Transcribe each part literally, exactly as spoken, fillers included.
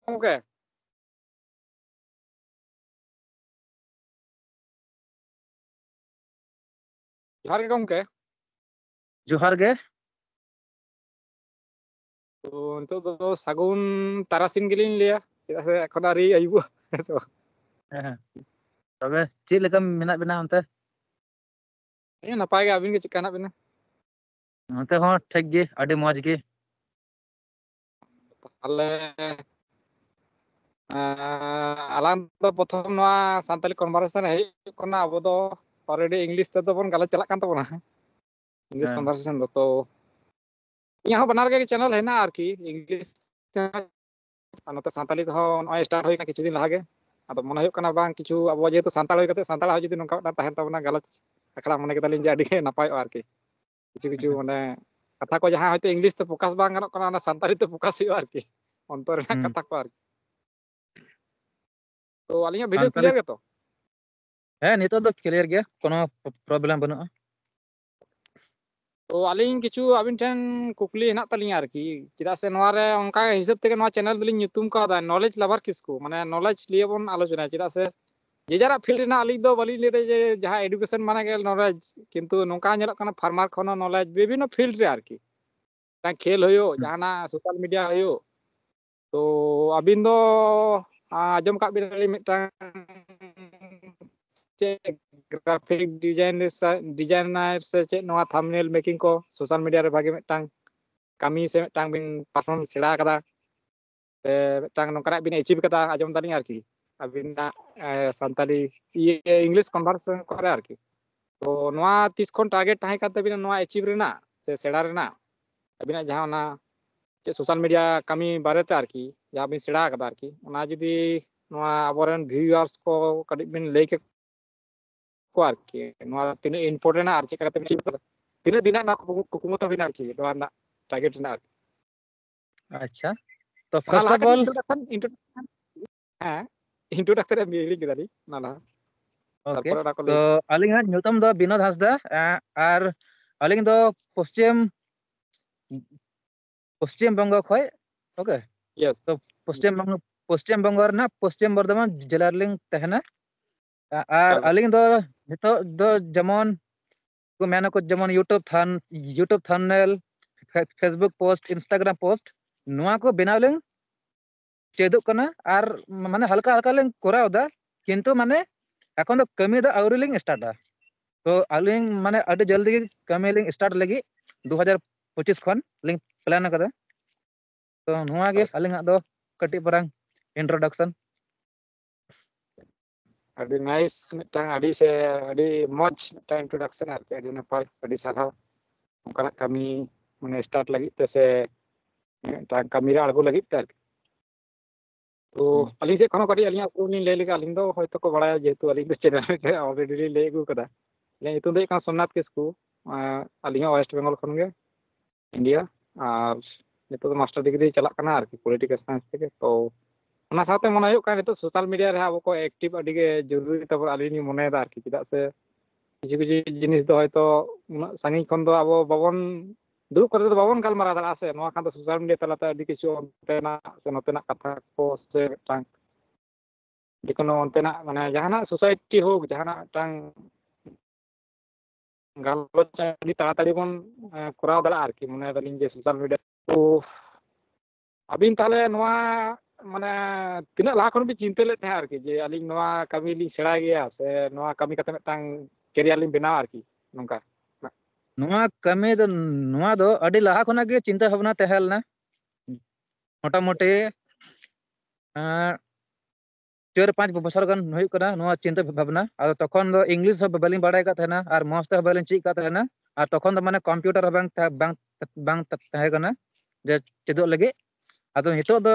ᱜᱚᱢᱠᱮ᱾ ᱡᱚᱦᱟᱨ ᱜᱮ ᱜᱚᱢᱠᱮ᱾ ᱡᱚᱦᱟᱨ ᱜᱮ᱾ ᱛᱚ ᱱᱤᱛᱚᱜ ᱫᱚ ᱥᱟᱹᱜᱩᱱ ᱛᱟᱨᱟᱥᱤᱧ ᱜᱮᱞᱤᱧ ᱞᱟᱹᱭᱟ, ᱪᱮᱫᱟᱜ ᱥᱮ ᱮᱠᱷᱚᱱ ᱟᱹᱣᱨᱤ ᱟᱹᱭᱩᱵᱚᱜᱼᱟ᱾ ᱦᱮᱸ ᱥᱮ ᱵᱟᱝ? ᱦᱮᱸ ᱦᱮᱸ᱾ ᱛᱚᱵᱮ ᱪᱮᱫ ᱞᱮᱠᱟ ᱢᱮᱱᱟᱜ ᱵᱤᱱᱟ ᱚᱱᱛᱮ? ᱦᱮᱸ, ᱱᱟᱯᱟᱭ ᱜᱮ᱾ ᱟᱹᱵᱤᱱ ᱜᱮ ᱪᱮᱫ ᱞᱮᱠᱟ ᱦᱮᱱᱟᱜ ᱵᱤᱱᱟ? ᱱᱚᱛᱮ ᱦᱚᱸ ᱴᱷᱤᱠ ᱜᱮ, ᱟᱹᱰᱤ ᱢᱚᱡᱽ ᱜᱮ᱾ ᱛᱟᱦᱚᱞᱮ ᱟᱞᱟᱝ ᱫᱚ ᱯᱨᱚᱛᱷᱚᱢ ᱱᱚᱣᱟ ᱥᱟᱱᱛᱟᱲᱤ ᱠᱚᱱᱵᱷᱟᱨᱥᱮᱥᱚᱱ ᱨᱮ ᱦᱮᱡ ᱦᱩᱭᱩᱜ ᱠᱟᱱᱟ᱾ ᱟᱵᱚ ᱫᱚ ᱚᱞᱨᱮᱰᱤ ᱤᱝᱞᱤᱥ ᱛᱮᱫᱚ ᱵᱚᱱ ᱜᱟᱞᱚᱪ ᱪᱟᱞᱟᱜ ᱠᱟᱱ ᱛᱟᱵᱚᱱᱟ, ᱤᱝᱞᱤᱥ ᱦᱮᱸ᱾ ᱠᱚᱱᱵᱷᱟᱨᱥᱮᱥᱚᱱ ᱫᱚ᱾ ᱛᱚ ᱤᱧᱟᱹᱜ ᱦᱚᱸ ᱵᱟᱱᱟᱨ ᱜᱮ ᱪᱮᱱᱮᱞ ᱦᱮᱱᱟᱜᱼᱟ ᱟᱨᱠᱤ, ᱤᱝᱞᱤᱥ ᱟᱨ ᱱᱚᱛᱮ ᱥᱟᱱᱛᱟᱲᱤ ᱛᱮᱦᱚᱸ ᱱᱚᱜᱼᱚᱭ ᱥᱴᱟᱨᱴ ᱦᱩᱭ ᱠᱟᱱᱟ ᱠᱤᱪᱷᱩ ᱫᱤᱱ ᱞᱟᱦᱟ ᱜᱮ᱾ ᱟᱫᱚ ᱢᱚᱱᱮ ᱦᱩᱭᱩᱜ ᱠᱟᱱᱟ ᱵᱟᱝ ᱠᱤᱪᱷᱩ ᱟᱵᱚ ᱡᱮᱦᱮᱛᱩ ᱥᱟᱱᱛᱟᱲ ᱦᱩᱭ ᱠᱟᱛᱮ ᱥᱟᱱᱛᱟᱲᱟᱜ ᱦᱚᱸ ᱡᱩᱫᱤ ᱱᱚᱝᱠᱟ ᱢᱤᱫᱴᱟᱝ ᱛᱟᱦᱮᱱ ᱛᱟᱵᱚᱱᱟ ᱜᱟᱞᱚᱪ ᱟᱠᱷᱲᱟ, ᱢᱚᱱᱮ ᱠᱮᱫᱟᱞᱤᱧ ᱡᱮ ᱟᱹᱰᱤ ᱜᱮ ᱱᱟᱯᱟᱭᱚᱜᱼᱟ ᱟᱨᱠᱤ᱾ ᱠᱤᱪᱷᱩ ᱠᱤᱪᱷᱩ ᱢᱟᱱᱮ ᱠᱟᱛᱷᱟ ᱠᱚ ᱡᱟᱦᱟᱸ ᱦᱚᱭᱛᱳ ᱤᱝᱞᱤᱥ ᱛᱮ ᱯᱨᱚᱠᱟᱥ ᱵᱟᱝ ᱜᱟᱱᱚᱜ ᱠᱟᱱᱟ, ᱚᱱᱟ ᱥᱟᱱᱛᱟᱲᱤ ᱛᱮ ᱯᱨᱚᱠᱟᱥ ᱦᱩᱭᱩᱜᱼᱟ ᱟᱨᱠᱤ, ᱚᱱᱛᱚᱨ ᱨᱮᱱᱟᱜ ᱦᱩᱸ᱾ ᱠᱟᱛᱷᱟ ᱠᱚ ᱟᱨᱠᱤ᱾ ᱛᱚ ᱟᱹᱞᱤᱧᱟᱜ ᱵᱷᱤᱰᱤᱭᱳ ᱥᱟᱱᱛᱟᱲᱤ ᱠᱞᱤᱭᱟᱨ ᱜᱮᱛᱚ? ᱦᱮᱸ, ᱱᱤᱛᱚᱜ ᱫᱚ ᱠᱞᱤᱭᱟᱨ ᱜᱮᱭᱟ, ᱠᱳᱱᱳ ᱯᱨᱚᱵᱞᱮᱢ ᱵᱟᱹᱱᱩᱜᱼᱟ᱾ ᱛᱚ ᱟᱹᱞᱤᱧ ᱠᱤᱪᱷᱩ ᱟᱹᱵᱤᱱ ᱴᱷᱮᱱ ᱠᱩᱠᱞᱤ ᱦᱮᱱᱟᱜ ᱛᱟᱹᱞᱤᱧᱟ ᱟᱨᱠᱤ, ᱪᱮᱫᱟᱜ ᱥᱮ ᱱᱚᱣᱟ ᱨᱮ ᱚᱱᱠᱟ ᱦᱤᱥᱟᱹᱵ ᱛᱮᱜᱮ ᱱᱚᱣᱟ ᱪᱮᱱᱮᱞ ᱫᱚᱞᱤᱧ ᱧᱩᱛᱩᱢ ᱠᱟᱣᱫᱟ ᱱᱚᱞᱮᱡᱽ ᱞᱟᱵᱷᱟᱨ ᱠᱤᱥᱠᱩ, ᱢᱟᱱᱮ ᱱᱚᱞᱮᱡᱽ ᱞᱤᱭᱮ ᱵᱚᱱ ᱟᱞᱳᱪᱚᱱᱟᱭᱟ᱾ ᱪᱮᱫᱟᱜ ᱥᱮ ᱡᱮ ᱡᱟᱨᱟᱜ ᱯᱷᱤᱞᱰ ᱨᱮᱱᱟᱜ ᱟᱹᱞᱤᱧ ᱫᱚ ᱵᱟᱹᱞᱤᱧ ᱞᱟᱹᱭᱫᱟ ᱡᱮ ᱡᱟᱦᱟᱸ ᱮᱰᱩᱠᱮᱥᱚᱱ ᱢᱟᱱᱮ ᱜᱮ ᱱᱚᱞᱮᱡᱽ, ᱠᱤᱱᱛᱩ ᱱᱚᱝᱠᱟ ᱧᱮᱞᱚᱜ ᱠᱟᱱᱟ ᱯᱷᱟᱨᱢᱟᱨ ᱠᱷᱚᱱ ᱦᱚᱸ ᱱᱚᱞᱮᱡᱽ ᱵᱤᱵᱷᱤᱱᱱᱚ ᱯᱷᱤᱞᱰ ᱨᱮ ᱟᱨᱠᱤ, ᱢᱤᱫᱴᱟᱝ ᱠᱷᱮᱞ ᱦᱩᱭᱩᱜ, ᱦᱩᱸ᱾ ᱡᱟᱦᱟᱱᱟᱜ ᱥᱳᱥᱟᱞ ᱢᱤᱰᱤᱭᱟ ᱦᱩᱭᱩᱜ, ᱛᱚ ᱟᱹᱵᱤᱱ ᱫᱚ ᱟᱸᱡᱚᱢ ᱟᱠᱟᱫ ᱵᱤᱱᱟᱞᱤᱧ ᱢᱤᱫᱴᱟᱝ ᱪᱮᱫ ᱜᱨᱟᱯᱷᱤᱠ ᱰᱤᱡᱟᱭᱤᱱ, ᱰᱤᱡᱟᱭᱤᱱᱟᱨ ᱥᱮ ᱪᱮᱫ ᱱᱚᱣᱟ ᱛᱷᱟᱢᱵᱱᱮᱞ ᱢᱮᱠᱤᱝ ᱠᱚ ᱥᱳᱥᱟᱞ ᱢᱤᱰᱤᱭᱟ ᱨᱮ ᱵᱷᱟᱜᱮ ᱢᱤᱫᱴᱟᱝ ᱠᱟᱹᱢᱤ ᱥᱮ ᱢᱤᱫᱴᱟᱝ ᱵᱤᱱ ᱯᱟᱨᱯᱷᱚᱨᱢᱮᱱᱥ ᱥᱮᱬᱟ ᱟᱠᱟᱫᱟ, ᱥᱮ ᱢᱤᱫᱴᱟᱝ ᱱᱚᱝᱠᱟᱱᱟᱜ ᱵᱤᱱ ᱮᱪᱤᱵᱷ ᱠᱟᱫᱟ, ᱟᱸᱡᱚᱢ ᱫᱟᱞᱤᱧ ᱟᱨᱠᱤ ᱟᱹᱵᱤᱱᱟᱜ ᱮ, ᱥᱟᱱᱛᱟᱞᱤ ᱤᱭᱟᱹ ᱤᱝᱞᱤᱥ ᱠᱚᱱᱵᱷᱟᱨᱥᱮᱥᱚᱱ ᱠᱚᱨᱮ ᱟᱨᱠᱤ᱾ ᱛᱚ ᱱᱚᱣᱟ ᱛᱤᱥ ᱠᱷᱚᱱ ᱴᱟᱨᱜᱮᱴ ᱛᱟᱦᱮᱸ ᱠᱟᱱ ᱛᱟᱹᱵᱤᱱᱟ ᱱᱚᱣᱟ ᱮᱪᱤᱵᱷ ᱨᱮᱱᱟᱜ ᱥᱮ ᱥᱮᱬᱟ ᱨᱮᱱᱟᱜ? ᱟᱹᱵᱤᱱᱟᱜ ᱡᱟᱦᱟᱸ ᱚᱱᱟ ᱪᱮᱫ ᱥᱳᱥᱟᱞ ᱢᱤᱰᱤᱭᱟ ᱠᱟᱹᱢᱤ ᱵᱟᱨᱮᱛᱮ ᱟᱨᱠᱤ ᱡᱟᱦᱟᱸ ᱵᱤᱱ ᱥᱮᱬᱟ ᱟᱠᱟᱫᱟ ᱟᱨᱠᱤ, ᱚᱱᱟ ᱡᱩᱫᱤ ᱱᱚᱣᱟ ᱟᱵᱚᱨᱮᱱ ᱵᱷᱤᱭᱩᱣᱟᱨᱥ ᱠᱚ ᱠᱟᱹᱴᱤᱡ ᱵᱤᱱ ᱞᱟᱹᱭ ᱠᱮ ᱠᱚᱣᱟ ᱟᱨᱠᱤ, ᱱᱚᱣᱟ ᱛᱤᱱᱟᱹᱜ ᱤᱢᱯᱚᱨᱴᱮᱱᱴ ᱟᱨ ᱪᱮᱫ ᱞᱮᱠᱟ ᱠᱟᱛᱮ ᱵᱤᱱ ᱟᱹᱪᱤᱵᱷ ᱠᱟᱫᱟ, ᱛᱤᱱᱟᱹᱜ ᱫᱤᱱ ᱨᱮᱱᱟᱜ ᱱᱚᱣᱟ ᱠᱩᱠᱢᱩ, ᱠᱩᱠᱢᱩ ᱛᱟᱹᱵᱤᱱ ᱟᱨᱠᱤ, ᱱᱚᱣᱟ ᱨᱮᱱᱟᱜ ᱴᱟᱨᱜᱮᱴ ᱨᱮᱱᱟᱜ ᱟᱨᱠᱤ? ᱟᱪᱪᱷᱟ, ᱛᱚ ᱚᱱᱟ ᱯᱷᱟᱨᱥᱴ ᱞᱟᱦᱟ ᱚᱯᱷ ᱠᱟᱹᱴᱤᱡ ᱚᱞ ᱤᱱᱴᱨᱳᱰᱟᱠᱥᱚᱱ, ᱤᱱᱴᱨᱳᱰᱟᱠᱥᱚᱱ, ᱦᱮᱸ, ᱤᱱᱴᱨᱳᱰᱟᱠᱥᱚᱱ ᱮᱢ ᱦᱤᱲᱤᱧ ᱠᱮᱫᱟ ᱞᱤᱧ ᱚᱱᱟ ᱞᱟᱦᱟ᱾ ᱳᱠᱮ, ᱛᱟᱨᱯᱚᱨᱮ ᱚᱱᱟ ᱠᱚ ᱛᱚ ᱞᱟᱹᱭ᱾ ᱟᱹᱞᱤᱧᱟᱜ ᱧᱩᱛᱩᱢ ᱫᱚ ᱵᱤᱱᱳᱫ ᱦᱟᱸᱥᱫᱟ, ᱮ, ᱟᱨ ᱟᱹᱞᱤᱧ ᱫᱚ ᱯᱚᱥᱪᱤᱢ, ᱯᱚᱥᱪᱤᱢ ᱵᱚᱝᱜᱚ ᱠᱷᱚᱡ᱾ Okay, Yes. ᱛᱚ ᱯᱚᱥᱪᱤᱢ ᱵᱚᱝᱜᱚ, ᱯᱚᱥᱪᱤᱢ ᱵᱚᱝᱜᱚ ᱨᱮᱱᱟᱜ ᱯᱚᱥᱪᱤᱢ ᱵᱚᱨᱫᱷᱚᱢᱟᱱ ᱡᱮᱞᱟ ᱨᱮᱞᱤᱧ ᱛᱟᱦᱮᱱᱟ᱾ ᱟ-, ᱟᱨ ᱟᱹᱞᱤᱧ ᱫᱚ ᱱᱤᱛᱚᱜ ᱫᱚ ᱡᱮᱢᱚᱱ ᱠᱚ ᱢᱮᱱᱟᱠᱚ, ᱡᱮᱢᱚᱱ YouTube ᱛᱷᱟᱱ-, YouTube ᱛᱷᱟᱢᱵᱱᱮᱞ, ᱯᱷᱮ-, Facebook post, Instagram post, ᱱᱚᱣᱟ ᱠᱚ ᱵᱮᱱᱟᱣ ᱞᱤᱧ ᱪᱮᱫᱚᱜ ᱠᱟᱱᱟ᱾ ᱟᱨ ᱢᱟᱱᱮ ᱦᱟᱞᱠᱟ ᱦᱟᱞᱠᱟ ᱞᱤᱧ ᱠᱚᱨᱟᱣ ᱮᱫᱟ, ᱠᱤᱱᱛᱩ ᱢᱟᱱᱮ ᱮᱠᱷᱚᱱ ᱫᱚ ᱠᱟᱹᱢᱤ ᱫᱚ ᱟᱹᱣᱨᱤ ᱞᱤᱧ ᱥᱴᱟᱨᱴᱟ᱾ ᱛᱚ ᱟᱹᱞᱤᱧ ᱢᱟᱱᱮ ᱟᱹᱰᱤ ᱡᱚᱞᱫᱤ ᱜᱮ ᱠᱟᱹᱢᱤ ᱞᱤᱧ ᱥᱴᱟᱨᱴ ᱞᱟᱹᱜᱤᱫ, ᱫᱩ ᱦᱟᱡᱟᱨ ᱯᱚᱸᱪᱤᱥ ᱠᱷᱚᱱ ᱞᱤᱧ ᱯᱞᱮᱱ ᱟᱠᱟᱫᱟ᱾ ᱛᱚ ᱱᱚᱣᱟ ᱜᱮ ᱟᱹᱞᱤᱧᱟᱜ ᱫᱚ ᱠᱟᱹᱴᱤᱡ ᱯᱟᱨᱟᱝ ᱤᱱᱴᱨᱳᱰᱟᱠᱥᱚᱱ᱾ ᱟᱹᱰᱤ ᱱᱟᱭᱤᱥ ᱢᱤᱫᱴᱟᱝ, ᱟᱹᱰᱤ ᱥᱮ ᱟᱹᱰᱤ ᱢᱚᱡᱽ ᱢᱤᱫᱴᱟᱝ ᱤᱱᱴᱨᱳᱰᱟᱠᱥᱚᱱ ᱟᱨᱠᱤ᱾ ᱟᱹᱰᱤ ᱱᱟᱯᱟᱭ, ᱟᱹᱰᱤ ᱥᱟᱨᱦᱟᱣ ᱚᱱᱠᱟᱱᱟᱜ ᱠᱟᱹᱢᱤ ᱢᱟᱱᱮ ᱥᱴᱟᱨᱴ ᱞᱟᱹᱜᱤᱫ ᱛᱮ ᱥᱮ ᱢᱤᱫᱴᱟᱝ ᱠᱟᱹᱢᱤ ᱨᱮ ᱟᱬᱜᱚ ᱞᱟᱹᱜᱤᱫ ᱛᱮ ᱟᱨᱠᱤ᱾ ᱛᱚ ᱦᱩᱸ᱾ ᱟᱹᱞᱤᱧ ᱥᱮᱫ ᱠᱷᱚᱱ ᱦᱚᱸ ᱠᱟᱹᱴᱤᱡ ᱟᱹᱞᱤᱧᱟᱜ ᱩᱯᱨᱩᱢ ᱞᱤᱧ ᱞᱟᱹᱭ ᱞᱮᱜᱮ᱾ ᱟᱹᱞᱤᱧ ᱫᱚ ᱦᱚᱭᱛᱳ ᱠᱚ ᱵᱟᱲᱟᱭᱟ, ᱡᱮᱦᱮᱛᱩ ᱟᱹᱞᱤᱧ ᱫᱚ ᱪᱮᱱᱮᱞ ᱨᱮ ᱚᱞᱨᱮᱰᱤ ᱞᱤᱧ ᱞᱟᱹᱭ ᱟᱹᱜᱩ ᱠᱟᱫᱟ᱾ ᱟᱹᱞᱤᱧᱟᱜ ᱧᱩᱛᱩᱢ ᱫᱚ ᱦᱩᱭᱩᱜ ᱠᱟᱱᱟ ᱥᱳᱢᱱᱟᱛᱷ ᱠᱤᱥᱠᱩ᱾ ᱟᱸ, ᱟᱹᱞᱤᱧ ᱦᱚᱸ ᱳᱭᱮᱥᱴ ᱵᱮᱝᱜᱚᱞ ᱠᱷᱚᱱ ᱜᱮ, ᱤᱱᱰᱤᱭᱟ᱾ ᱟᱨ ᱱᱤᱛᱚᱜ ᱫᱚ ᱢᱟᱥᱴᱟᱨ ᱰᱤᱜᱽᱨᱤ ᱪᱟᱞᱟᱜ ᱠᱟᱱᱟ ᱟᱨᱠᱤ, ᱯᱚᱞᱤᱴᱤᱠᱮᱞ ᱥᱟᱭᱮᱱᱥ ᱛᱮᱜᱮ᱾ ᱛᱚ ᱚᱱᱟ ᱥᱟᱶᱛᱮ ᱢᱚᱱᱮ ᱦᱩᱭᱩᱜ ᱠᱟᱱᱟ ᱱᱤᱛᱚᱜ ᱥᱳᱥᱟᱞ ᱢᱤᱰᱤᱭᱟ ᱨᱮ ᱟᱵᱚ ᱠᱚ ᱮᱠᱴᱤᱵᱷ ᱟᱹᱰᱤ ᱜᱮ ᱡᱚᱨᱩᱨᱤ ᱛᱟᱵᱚᱱ, ᱟᱹᱞᱤᱧ ᱞᱤᱧ ᱢᱚᱱᱮᱭᱮᱫᱟ ᱟᱨᱠᱤ᱾ ᱪᱮᱫᱟᱜ ᱥᱮ ᱠᱤᱪᱷᱩ ᱠᱤᱪᱷᱩ ᱡᱤᱱᱤᱥ ᱫᱚ ᱦᱚᱭᱛᱳ ᱩᱱᱟᱹᱜ ᱥᱟᱺᱜᱤᱧ ᱠᱷᱚᱱ ᱫᱚ ᱟᱵᱚ ᱵᱟᱵᱚᱱ, ᱫᱩᱲᱩᱵ ᱠᱟᱛᱮ ᱫᱚ ᱵᱟᱵᱚᱱ ᱜᱟᱞᱢᱟᱨᱟᱣ ᱫᱟᱲᱮᱭᱟᱜᱼᱟ ᱥᱮ᱾ ᱱᱚᱣᱟ ᱠᱷᱟᱱ ᱫᱚ ᱥᱳᱥᱟᱞ ᱢᱤᱰᱤᱭᱟ ᱛᱟᱞᱟᱛᱮ ᱟᱹᱰᱤ ᱠᱤᱪᱷᱩ ᱚᱱᱛᱮᱱᱟᱜ ᱥᱮ ᱱᱚᱛᱮᱱᱟᱜ ᱠᱟᱛᱷᱟ ᱠᱚ ᱥᱮ ᱢᱤᱫᱴᱟᱝ ᱡᱮᱠᱳᱱᱳ ᱚᱱᱛᱮᱱᱟᱜ ᱢᱟᱱᱮ ᱡᱟᱦᱟᱱᱟᱜ ᱥᱳᱥᱟᱭᱴᱤ ᱦᱳᱠ, ᱡᱟᱦᱟᱱᱟᱜ ᱢᱤᱫᱴᱟᱝ ᱜᱟᱞᱚᱪ ᱟᱹᱰᱤ ᱛᱟᱲᱟᱛᱟᱲᱤ ᱵᱚᱱ, ᱮᱸ, ᱠᱚᱨᱟᱣ ᱫᱟᱲᱮᱭᱟᱜᱼᱟ ᱟᱨᱠᱤ, ᱢᱚᱱᱮ ᱫᱟᱞᱤᱧ ᱡᱮ ᱥᱳᱥᱟᱞ ᱢᱤᱰᱤᱭᱟ᱾ ᱛᱚ ᱟᱹᱵᱤᱱ ᱛᱟᱦᱚᱞᱮ ᱱᱚᱣᱟ ᱢᱟᱱᱮ ᱛᱤᱱᱟᱹᱜ ᱞᱟᱦᱟ ᱠᱷᱚᱱ ᱵᱤᱱ ᱪᱤᱱᱛᱟᱹ ᱞᱮᱫ ᱛᱟᱦᱮᱸᱫ ᱟᱨᱠᱤ, ᱡᱮ ᱟᱹᱞᱤᱧ ᱱᱚᱣᱟ ᱠᱟᱹᱢᱤ ᱞᱤᱧ ᱥᱮᱬᱟᱭ ᱜᱮᱭᱟ ᱥᱮ ᱱᱚᱣᱟ ᱠᱟᱹᱢᱤ ᱠᱟᱛᱮ ᱢᱤᱫᱴᱟᱝ ᱠᱮᱨᱤᱭᱟᱨ ᱞᱤᱧ ᱵᱮᱱᱟᱣᱟ ᱟᱨᱠᱤ, ᱱᱚᱝᱠᱟ? ᱱᱚᱣᱟ ᱠᱟᱹᱢᱤ ᱫᱚ, ᱱᱚᱣᱟ ᱫᱚ ᱟᱹᱰᱤ ᱞᱟᱦᱟ ᱠᱷᱚᱱᱟᱜ ᱜᱮ ᱪᱤᱱᱛᱟᱹ ᱵᱷᱟᱵᱽᱱᱟ ᱛᱟᱦᱮᱸ ᱞᱮᱱᱟ᱾ ᱢᱚᱴᱟᱢᱩᱴᱤ, ᱮᱸ, ᱪᱟᱨ ᱯᱟᱸᱪ ᱵᱚᱪᱷᱚᱨ ᱜᱟᱱ ᱦᱩᱭᱩᱜ ᱠᱟᱱᱟ ᱱᱚᱣᱟ ᱪᱤᱱᱛᱟᱹ ᱵᱷᱟᱵᱽᱱᱟ᱾ ᱟᱫᱚ ᱛᱚᱠᱷᱚᱱ ᱫᱚ ᱤᱝᱞᱤᱥ ᱦᱚᱸ ᱵᱟᱹᱞᱤᱧ ᱵᱟᱲᱟᱭ ᱠᱟᱜ ᱛᱟᱦᱮᱱᱟ ᱟᱨ ᱢᱚᱸᱡᱽ ᱛᱮᱦᱚᱸ ᱵᱟᱹᱞᱤᱧ ᱪᱮᱫ ᱠᱟᱜ ᱛᱟᱦᱮᱱᱟ᱾ ᱟᱨ ᱛᱚᱠᱷᱚᱱ ᱫᱚ ᱢᱟᱱᱮ ᱠᱚᱢᱯᱤᱭᱩᱴᱟᱨ ᱦᱚᱸ ᱵᱟᱝ ᱛᱟ-, ᱵᱟᱝ ᱛᱟ-, ᱵᱟᱝ ᱛᱟ-, ᱛᱟᱦᱮᱸ ᱠᱟᱱᱟ ᱡᱮ ᱪᱮᱫᱚᱜ ᱞᱟᱹᱜᱤᱫ᱾ ᱟᱫᱚ ᱱᱤᱛᱚᱜ ᱫᱚ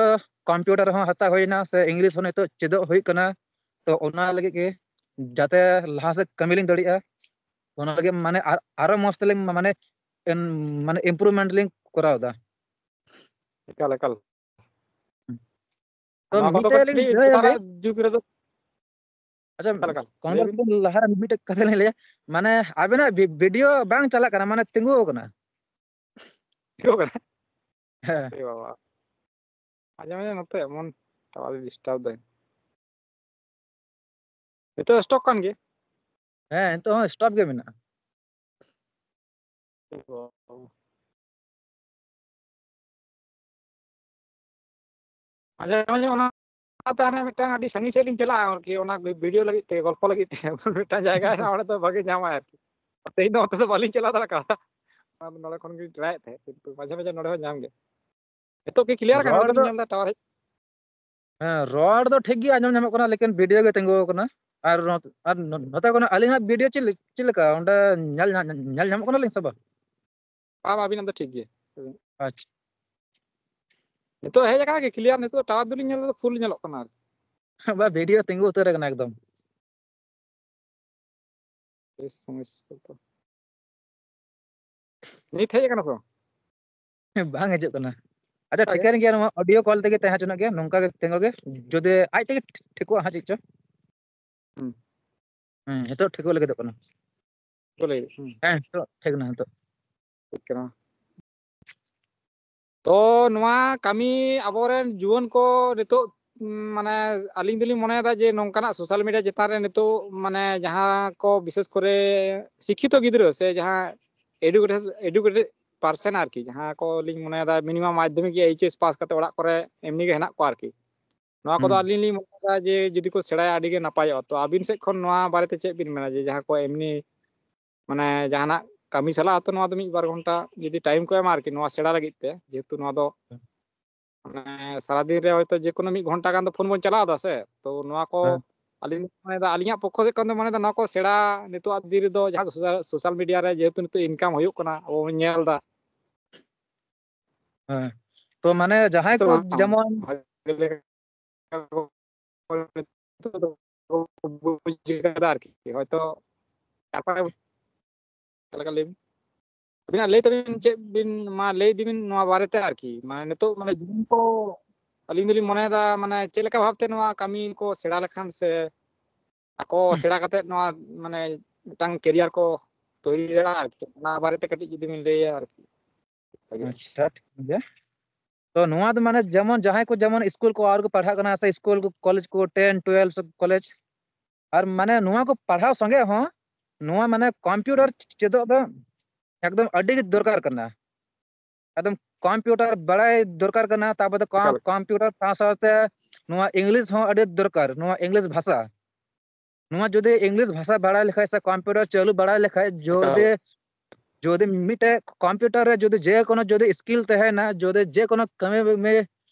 ᱠᱚᱢᱯᱤᱭᱩᱴᱟᱨ ᱦᱚᱸ ᱦᱟᱛᱟᱣ ᱦᱩᱭᱱᱟ ᱥᱮ ᱤᱝᱞᱤᱥ ᱦᱚᱸ ᱱᱤᱛᱚᱜ ᱪᱮᱫᱚᱜ ᱦᱩᱭᱩᱜ ᱠᱟᱱᱟ᱾ ᱛᱚ ᱚᱱᱟ ᱞᱟᱹᱜᱤᱫ ᱜᱮ ᱡᱟᱛᱮ ᱞᱟᱦᱟ ᱥᱮᱫ ᱠᱟᱹᱢᱤ ᱞᱤᱧ ᱫᱟᱲᱮᱭᱟᱜᱼᱟ, ᱚᱱᱟ ᱞᱟᱹᱜᱤᱫ ᱢᱟᱱᱮ ᱟᱨ-, ᱟᱨᱚ ᱢᱚᱸᱡᱽ ᱛᱮᱞᱤᱧ ᱢᱟᱱᱮ, ᱮᱱ-, ᱢᱟᱱᱮ ᱤᱢᱯᱨᱩᱵᱷᱢᱮᱱᱴ ᱞᱤᱧ ᱠᱚᱨᱟᱣ ᱮᱫᱟ᱾ ᱮᱠᱟᱞ, ᱮᱠᱟᱞ᱾ ᱛᱚ ᱱᱚᱣᱟ ᱠᱚᱫᱚ ᱢᱤᱫᱴᱮᱡ ᱞᱤᱧ ᱠᱟᱹᱴᱤᱡ ᱞᱟᱹᱭᱟ ᱡᱮ, ᱱᱮᱛᱟᱨᱟᱜ ᱡᱩᱜᱽ ᱨᱮᱫᱚ ᱟᱪᱪᱷᱟ, ᱮᱠᱟᱞ, ᱮᱠᱟᱞ᱾ ᱞᱟᱹᱭ ᱵᱤᱱ᱾ ᱠᱚᱱᱵᱷᱟᱨᱥᱮᱥᱚᱱ ᱞᱟᱦᱟᱨᱮ ᱢᱤᱫᱴᱮᱡ ᱠᱟᱛᱷᱟ ᱞᱤᱧ ᱞᱟᱹᱭᱟ, ᱢᱟᱱᱮ ᱟᱵᱮᱱᱟᱜ ᱵᱷᱤ-, ᱵᱷᱤᱰᱤᱭᱳ ᱵᱟᱝ ᱪᱟᱞᱟᱜ ᱠᱟᱱᱟ, ᱢᱟᱱᱮ ᱛᱤᱸᱜᱩ ᱟᱠᱟᱱᱟ᱾ ᱛᱤᱸᱜᱩ ᱟᱠᱟᱱᱟ? ᱦᱮᱸ᱾ ᱮ ᱵᱟᱵᱟ᱾ ᱢᱟᱡᱷᱮ ᱢᱟᱡᱷᱮ ᱱᱚᱛᱮ ᱮᱢᱚᱱ ᱴᱟᱣᱟᱨ ᱰᱤᱥᱴᱟᱨᱵ ᱫᱟᱭ᱾ ᱱᱤᱛᱚᱜ ᱥᱴᱚᱯ ᱠᱟᱱ ᱜᱮ? ᱦᱮᱸ, ᱱᱤᱛᱚᱜ ᱦᱚᱸ ᱥᱴᱚᱯ ᱜᱮ ᱢᱮᱱᱟᱜᱼᱟ᱾ ᱢᱟᱡᱷᱮ ᱢᱟᱡᱷᱮ ᱚᱱᱟ ᱛᱮ ᱦᱟᱱᱮ ᱢᱤᱫᱴᱟᱝ ᱟᱹᱰᱤ ᱥᱟᱺᱜᱤᱧ ᱥᱮᱫ ᱞᱤᱧ ᱪᱟᱞᱟᱜᱼᱟ ᱟᱨᱠᱤ, ᱚᱱᱟ ᱵᱷᱤᱰᱤᱭᱳ ᱞᱟᱹᱜᱤᱫ ᱛᱮ, ᱜᱚᱞᱯᱚ ᱞᱟᱹᱜᱤᱫ ᱛᱮ᱾ ᱢᱤᱫᱴᱟᱝ ᱡᱟᱭᱜᱟ ᱦᱮᱱᱟᱜᱼᱟ, ᱚᱸᱰᱮ ᱫᱚ ᱵᱷᱟᱜᱮ ᱧᱟᱢᱟᱭ ᱟᱨᱠᱤ᱾ ᱛᱮᱦᱮᱧ ᱫᱚ ᱚᱱᱛᱮ ᱫᱚ ᱵᱟᱹᱞᱤᱧ ᱪᱟᱞᱟᱣ ᱫᱟᱲᱮ ᱠᱟᱣᱫᱟ᱾ ᱚᱱᱟ ᱫᱚ ᱱᱚᱰᱮ ᱠᱷᱚᱱ ᱜᱮᱞᱤᱧ ᱴᱨᱟᱭᱮᱫ ᱛᱟᱦᱮᱸᱫ, ᱠᱤᱱᱛᱩ ᱢᱟᱡᱷᱮ ᱢᱟᱡᱷᱮ ᱱᱚᱰᱮ ᱦᱚᱸ ᱧᱟᱢ ᱜᱮ᱾ ᱱᱤᱛᱚᱜ ᱠᱤ ᱠᱞᱤᱭᱟᱨ ᱠᱟᱱᱟ? ᱨᱚᱲ ᱵᱟᱹᱞᱤᱧ ᱫᱚ, ᱧᱮᱞ ᱮᱫᱟ ᱴᱟᱣᱟᱨ ᱦᱮᱡ ᱦᱮᱸ, ᱨᱚᱲ ᱫᱚ ᱴᱷᱤᱠ ᱜᱮ ᱟᱸᱡᱚᱢ ᱧᱟᱢᱚᱜ ᱠᱟᱱᱟ, ᱞᱮᱠᱤᱱ ᱵᱷᱤᱰᱤᱭᱳ ᱜᱮ ᱛᱤᱸᱜᱩ ᱟᱠᱟᱱᱟ᱾ ᱟᱨ ᱱᱚ-, ᱟᱨ ᱱᱚ-, ᱱᱚᱛᱮ ᱠᱷᱚᱱ ᱟᱹᱞᱤᱧᱟᱜ ᱵᱷᱤᱰᱤᱭᱳ ᱪᱮᱫ ᱞᱮ-, ᱪᱮᱫ ᱞᱮᱠᱟ ᱚᱸᱰᱮ ᱧᱮᱞ ᱧᱟ-, ᱧᱮᱞ ᱧᱟᱢᱚᱜ ᱠᱟᱱᱟᱞᱤᱧ ᱥᱮ ᱵᱟᱝ? ᱵᱟᱝ, ᱟᱹᱵᱤᱱᱟᱜ ᱫᱚ ᱴᱷᱤᱠ ᱜᱮ᱾ ᱟᱪᱪᱷᱟ᱾ ᱱᱤᱛᱚᱜ ᱦᱮᱡ ᱟᱠᱟᱱᱟ ᱠᱤ ᱠᱞᱤᱭᱟᱨ? ᱱᱤᱛᱚᱜ ᱴᱟᱣᱟᱨ ᱫᱚᱞᱤᱧ ᱧᱮᱞ ᱮᱫᱟ, ᱯᱷᱩᱞ ᱧᱮᱞᱚᱜ ᱠᱟᱱᱟ ᱟᱨᱠᱤ᱾ ᱵᱟ, ᱵᱷᱤᱰᱤᱭᱳ ᱛᱤᱸᱜᱩ ᱩᱛᱟᱹᱨ ᱟᱠᱟᱱᱟ ᱮᱠᱫᱚᱢ᱾ ᱵᱮᱥ ᱥᱚᱢᱚᱥᱥᱟ ᱛᱚ᱾ ᱱᱤᱛ ᱦᱮᱡ ᱟᱠᱟᱱᱟ ᱛᱚ? ᱵᱟᱝ ᱦᱤᱡᱩᱜ ᱠᱟᱱᱟ᱾ ᱟᱪᱪᱷᱟ, ᱚᱱᱠᱟ ᱜᱮ᱾ ᱴᱷᱤᱠᱟᱹᱱ ᱜᱮᱭᱟ, ᱱᱚᱣᱟ ᱚᱰᱤᱭᱳ ᱠᱚᱞ ᱛᱮᱜᱮ ᱛᱟᱦᱮᱸ ᱦᱚᱪᱚᱱᱟᱜ ᱜᱮ, ᱱᱚᱝᱠᱟ ᱜᱮ ᱛᱤᱸᱜᱩ ᱜᱮ᱾ ᱡᱩᱫᱤ ᱟᱡ ᱛᱮᱜᱮ ᱴᱷᱤᱠᱚᱜᱼᱟ ᱦᱟᱸᱜ, ᱪᱮᱫ ᱪᱚ᱾ ᱦᱩᱸ᱾ ᱦᱮᱸ, ᱱᱤᱛᱚᱜ ᱴᱷᱤᱠᱚᱜ ᱞᱟᱹᱜᱤᱫᱚᱜ ᱠᱟᱱᱟ᱾ ᱴᱷᱤᱠᱚᱜ ᱞᱟᱹᱜᱤᱫ, ᱦᱩᱸ᱾ ᱦᱮᱸ, ᱱᱤᱛᱚᱜ ᱴᱷᱤᱠ ᱮᱱᱟ, ᱱᱤᱛᱚᱜ᱾ ᱴᱷᱤᱠ ᱠᱟᱱᱟ᱾ ᱛᱚ ᱱᱚᱣᱟ ᱠᱟᱹᱢᱤ ᱟᱵᱚᱨᱮᱱ ᱡᱩᱣᱟᱹᱱ ᱠᱚ ᱱᱤᱛᱚᱜ, ᱩᱸ, ᱢᱟᱱᱮ ᱟᱹᱞᱤᱧ ᱫᱚᱞᱤᱧ ᱢᱚᱱᱮᱭᱮᱫᱟ ᱡᱮ ᱱᱚᱝᱠᱟᱱᱟᱜ ᱥᱳᱥᱟᱞ ᱢᱤᱰᱤᱭᱟ ᱪᱮᱛᱟᱱ ᱨᱮ ᱱᱤᱛᱚᱜ ᱢᱟᱱᱮ ᱡᱟᱦᱟᱸ ᱠᱚ ᱵᱤᱥᱮᱥ ᱠᱚᱨᱮ ᱥᱤᱠᱠᱷᱤᱛᱚ ᱜᱤᱫᱽᱨᱟᱹ ᱥᱮ ᱡᱟᱦᱟᱸ ᱮᱰᱩᱠᱮᱴᱮᱰ, ᱮᱰᱩᱠᱮᱴᱮᱰ ᱯᱟᱨᱥᱮᱱ ᱟᱨᱠᱤ, ᱡᱟᱦᱟᱸ ᱠᱚ ᱞᱤᱧ ᱢᱚᱱᱮᱭᱮᱫᱟ ᱢᱤᱱᱤᱢᱟᱢ ᱢᱟᱫᱽᱫᱷᱚᱢᱤᱠ ᱜᱮ ᱮᱭᱤᱪ ᱮᱥ ᱯᱟᱥ ᱠᱟᱛᱮ ᱚᱲᱟᱜ ᱠᱚᱨᱮ ᱮᱢᱱᱤ ᱜᱮ ᱦᱮᱱᱟᱜ ᱠᱚᱣᱟ ᱟᱨᱠᱤ᱾ ᱱᱚᱣᱟ ᱠᱚᱫᱚ ᱦᱩᱸ᱾ ᱟᱹᱞᱤᱧ ᱞᱤᱧ ᱢᱚᱱᱮᱭᱮᱫᱟ ᱡᱮ ᱡᱩᱫᱤ ᱠᱚ ᱥᱮᱬᱟᱭᱟ ᱟᱹᱰᱤ ᱜᱮ ᱱᱟᱯᱟᱭᱚᱜᱼᱟ᱾ ᱛᱚ ᱟᱹᱵᱤᱱ ᱥᱮᱫ ᱠᱷᱚᱱ ᱱᱚᱣᱟ ᱵᱟᱨᱮᱛᱮ ᱪᱮᱫ ᱵᱤᱱ ᱢᱮᱱᱟ ᱡᱮ ᱡᱟᱦᱟᱸ ᱠᱚ ᱮᱢᱱᱤ ᱢᱟᱱᱮ ᱡᱟᱦᱟᱱᱟᱜ ᱠᱟᱹᱢᱤ ᱥᱟᱞᱟᱜ ᱦᱚᱸᱛᱚ ᱱᱚᱣᱟ ᱫᱚ ᱢᱤᱫ ᱵᱟᱨ ᱜᱷᱚᱱᱴᱟ ᱡᱩᱫᱤ ᱴᱟᱭᱤᱢ ᱠᱚ ᱮᱢᱟ ᱟᱨᱠᱤ ᱱᱚᱣᱟ ᱥᱮᱬᱟ ᱞᱟᱹᱜᱤᱫ ᱛᱮ, ᱡᱮᱦᱮᱛᱩ ᱱᱚᱣᱟ ᱫᱚ ᱦᱮᱸ᱾ ᱢᱟᱱᱮ ᱥᱟᱨᱟᱫᱤᱱ ᱨᱮ ᱦᱚᱭᱛᱳ ᱡᱮᱠᱳᱱᱳ ᱢᱤᱫ ᱜᱷᱚᱱᱴᱟ ᱜᱟᱱ ᱫᱚ ᱯᱷᱳᱱ ᱵᱚᱱ ᱪᱟᱞᱟᱣ ᱮᱫᱟ ᱥᱮ, ᱛᱚ ᱱᱚᱣᱟ ᱠᱚ ᱦᱮᱸ᱾ ᱟᱹᱞᱤᱧ ᱞᱤᱧ ᱢᱚᱱᱮᱭᱮᱫᱟ, ᱟᱹᱞᱤᱧᱟᱜ ᱯᱚᱠᱠᱷᱚ ᱥᱮᱫ ᱠᱷᱚᱱ ᱫᱚ ᱢᱚᱱᱮᱭᱮᱫᱟ ᱱᱚᱣᱟ ᱠᱚ ᱥᱮᱬᱟ ᱱᱤᱛᱚᱜ ᱟᱜ ᱫᱤᱱ ᱨᱮᱫᱚ ᱡᱟᱦᱟᱸ ᱥᱳᱥᱟᱞ, ᱥᱳᱥᱟᱞ ᱢᱤᱰᱤᱭᱟ ᱨᱮ ᱡᱮᱦᱮᱛᱩ ᱱᱤᱛᱚᱜ ᱤᱱᱠᱟᱢ ᱦᱩᱭᱩᱜ ᱠᱟᱱᱟ, ᱟᱵᱚ ᱵᱚᱱ ᱧᱮᱞ ᱮᱫᱟ᱾ ᱦᱮᱸ᱾ ᱛᱚ ᱢᱟᱱᱮ ᱡᱟᱦᱟᱸᱭ ᱥᱮ ᱠᱚ ᱵᱟᱝ? ᱡᱮᱢᱚᱱ ᱵᱷᱟᱜᱮ ᱞᱮᱠᱟ ᱠᱚ ᱱᱤᱛᱚᱜ ᱫᱚ ᱵᱩᱡᱽ ᱠᱟᱫᱟ ᱟᱨᱠᱤ, ᱦᱚᱭᱛᱳ ᱛᱟᱨᱯᱚᱨᱮ ᱪᱮᱫ ᱞᱮᱠᱟ ᱞᱟᱹᱭ ᱵᱤᱱ? ᱟᱹᱵᱤᱱᱟᱜ ᱞᱟᱹᱭ ᱛᱟᱵᱤᱱ, ᱪᱮᱫ ᱵᱤᱱ, ᱢᱟ ᱞᱟᱹᱭ ᱤᱫᱤ ᱵᱤᱱ ᱱᱚᱣᱟ ᱵᱟᱨᱮᱛᱮ ᱟᱨᱠᱤ, ᱢᱟᱱᱮ ᱱᱤᱛᱚᱜ ᱢᱟᱱᱮ ᱡᱩᱣᱟᱹᱱ ᱠᱚ, ᱟᱹᱞᱤᱧ ᱫᱚᱞᱤᱧ ᱢᱚᱱᱮᱭᱮᱫᱟ ᱢᱟᱱᱮ ᱪᱮᱫ ᱞᱮᱠᱟ ᱵᱷᱟᱵᱛᱮ ᱱᱚᱣᱟ ᱠᱟᱹᱢᱤ ᱠᱚ ᱥᱮᱬᱟ ᱞᱮᱠᱷᱟᱱ ᱥᱮ ᱟᱠᱚ ᱦᱩᱸ᱾ ᱥᱮᱬᱟ ᱠᱟᱛᱮ ᱱᱚᱣᱟ ᱢᱟᱱᱮ ᱢᱤᱫᱴᱟᱝ ᱠᱮᱨᱤᱭᱟᱨ ᱠᱚ ᱛᱚᱭᱨᱤ ᱫᱟᱲᱮᱭᱟᱜᱼᱟ ᱟᱨᱠᱤ, ᱚᱱᱟ ᱵᱟᱨᱮᱛᱮ ᱠᱟᱹᱴᱤᱡ ᱡᱩᱫᱤ ᱵᱤᱱ ᱞᱟᱹᱭᱟ ᱟᱨᱠᱤ᱾ ᱵᱷᱟᱜᱮ᱾ ᱟᱪᱪᱷᱟ, ᱴᱷᱤᱠ ᱜᱮᱭᱟ᱾ ᱛᱚ ᱱᱚᱣᱟ ᱫᱚ ᱢᱟᱱᱮ ᱡᱮᱢᱚᱱ ᱡᱟᱦᱟᱸᱭ ᱠᱚ ᱡᱮᱢᱚᱱ ᱥᱠᱩᱞ ᱠᱚ ᱟᱨ ᱠᱚ ᱯᱟᱲᱦᱟᱜ ᱠᱟᱱᱟ, ᱥᱮ ᱥᱠᱩᱞ ᱠᱚ, ᱠᱚᱞᱮᱡᱽ ᱠᱚ, ten, twelve ᱥᱮ ᱠᱚᱞᱮᱡᱽ, ᱟᱨ ᱢᱟᱱᱮ ᱱᱚᱣᱟ ᱠᱚ ᱯᱟᱲᱦᱟᱣ ᱥᱚᱸᱜᱮ ᱦᱚᱸ ᱱᱚᱣᱟ ᱢᱟᱱᱮ ᱠᱚᱢᱯᱤᱭᱩᱴᱟᱨ ᱪᱮᱫᱚᱜ ᱫᱚ ᱮᱠᱫᱚᱢ ᱟᱹᱰᱤ ᱜᱮ ᱫᱚᱨᱠᱟᱨ ᱠᱟᱱᱟ᱾ ᱮᱠᱫᱚᱢ ᱠᱚᱢᱯᱤᱭᱩᱴᱟᱨ ᱵᱟᱲᱟᱭ ᱫᱚᱨᱠᱟᱨ ᱠᱟᱱᱟ, ᱛᱟᱨᱯᱚᱨᱮ ᱠᱚᱢ-, ᱮᱠᱟᱞ᱾ ᱠᱚᱢᱯᱤᱭᱩᱴᱟᱨ ᱥᱟᱶ ᱥᱟᱶᱛᱮ ᱱᱚᱣᱟ ᱤᱝᱞᱤᱥ ᱦᱚᱸ ᱟᱹᱰᱤ ᱫᱚᱨᱠᱟᱨ, ᱱᱚᱣᱟ ᱤᱝᱞᱤᱥ ᱵᱷᱟᱥᱟ᱾ ᱱᱚᱣᱟ ᱡᱩᱫᱤ ᱤᱝᱞᱤᱥ ᱵᱷᱟᱥᱟ ᱵᱟᱲᱟᱭ ᱞᱮᱠᱷᱟᱡ ᱥᱮ ᱠᱚᱢᱯᱤᱭᱩᱴᱟᱨ ᱪᱟᱹᱞᱩ ᱵᱟᱲᱟᱭ ᱞᱮᱠᱷᱟᱡ, ᱡᱩᱫᱤ, ᱮᱠᱟᱞ᱾ ᱡᱩᱫᱤ ᱢᱤᱫᱴᱮᱡ ᱠᱚᱢᱯᱤᱭᱩᱴᱟᱨ ᱨᱮ ᱡᱩᱫᱤ ᱡᱮ ᱠᱳᱱᱳ ᱡᱩᱫᱤ ᱥᱠᱤᱞ ᱛᱟᱦᱮᱱᱟ, ᱡᱩᱫᱤ ᱡᱮ ᱠᱳᱱᱳ ᱠᱟᱹᱢᱤ ᱢᱮ-,